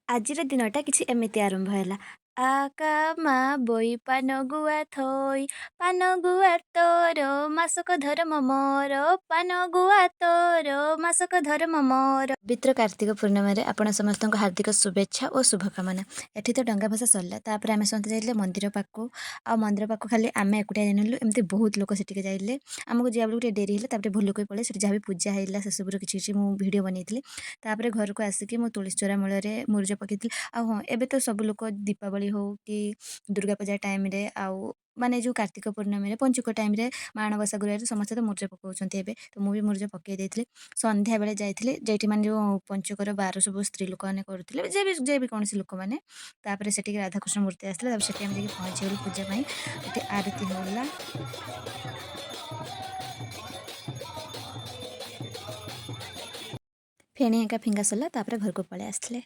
ଆଜିର ଦିନଟା କିଛି ଏମିତି ଆରମ୍ଭ ହେଲା। ଆକା ମା ବୋଇ ପାନ ଗୁଆ ଥୋଇ, ପାନ ଗୁଆ ତୋର ମାସକ ଧର୍ମ ମୋର, ପାନ ଗୁଆ ତୋର ମାସକ ଧର୍ମ ମୋର। ପବିତ୍ର କାର୍ତ୍ତିକ ପୂର୍ଣ୍ଣିମାରେ ଆପଣ ସମସ୍ତଙ୍କୁ ହାର୍ଦ୍ଦିକ ଶୁଭେଚ୍ଛା ଓ ଶୁଭକାମନା। ଏଠି ତ ଡଙ୍ଗା ଭସା ସରିଲା, ତାପରେ ଆମେ ସମସ୍ତେ ଯାଇଥିଲେ ମନ୍ଦିର ପାଖକୁ। ଆଉ ମନ୍ଦିର ପାଖକୁ ଖାଲି ଆମେ ଏକୁଟିଆ ଯାଇନଥିଲୁ, ଏମିତି ବହୁତ ଲୋକ ସେଠିକି ଯାଇଥିଲେ। ଆମକୁ ଯିବା ବେଳକୁ ଟିକେ ଡେରି ହେଲା। ତାପରେ ଭୁଲକୁ ପଳେଇ ସେଠି ଯାହା ବି ପୂଜା ହେଇଥିଲା, ସେସବୁର କିଛି କିଛି ମୁଁ ଭିଡ଼ିଓ ବନେଇଥିଲି। ତାପରେ ଘରକୁ ଆସିକି ମୁଁ ତୁଳସୀ ଚଉରା ମୂଳରେ ମୁରୁଜ ପକେଇଥିଲି। ଆଉ ହଁ, ଏବେ ତ ସବୁ ଲୋକ ଦୀପାବଳି ହଉ କି ଦୁର୍ଗା ପୂଜା ଟାଇମ୍ରେ, ଆଉ ମାନେ ଯେଉଁ କାର୍ତ୍ତିକ ପୂର୍ଣ୍ଣମୀରେ, ପଞ୍ଚୁକ ଟାଇମ୍ରେ, ମାଣବସା ଗୁରୁବାରରେ ସମସ୍ତେ ତ ମୁରୁଜ ପକାଉଛନ୍ତି। ଏବେ ତ ମୁଁ ବି ମୁରୁଜ ପକାଇ ଦେଇଥିଲି। ସନ୍ଧ୍ୟାବେଳେ ଯାଇଥିଲି, ଯେଉଁଠି ମାନେ ଯେଉଁ ପଞ୍ଚୁକର ବାର ସବୁ ସ୍ତ୍ରୀ ଲୋକମାନେ କରୁଥିଲେ, ଯେ ବି କୌଣସି ଲୋକମାନେ। ତାପରେ ସେଠିକି ରାଧାକୃଷ୍ଣ ମୂର୍ତ୍ତି ଆସିଥିଲା। ତାପରେ ସେଠି ଆମେ ଯାଇକି ପହଞ୍ଚିଗଲୁ ପୂଜା ପାଇଁ। ଏଠି ଆରତି ହେଲା। ଫେଣି ଏକା ଫିଙ୍ଗା ସରିଲା, ତାପରେ ଘରକୁ ପଳେଇ ଆସିଥିଲେ।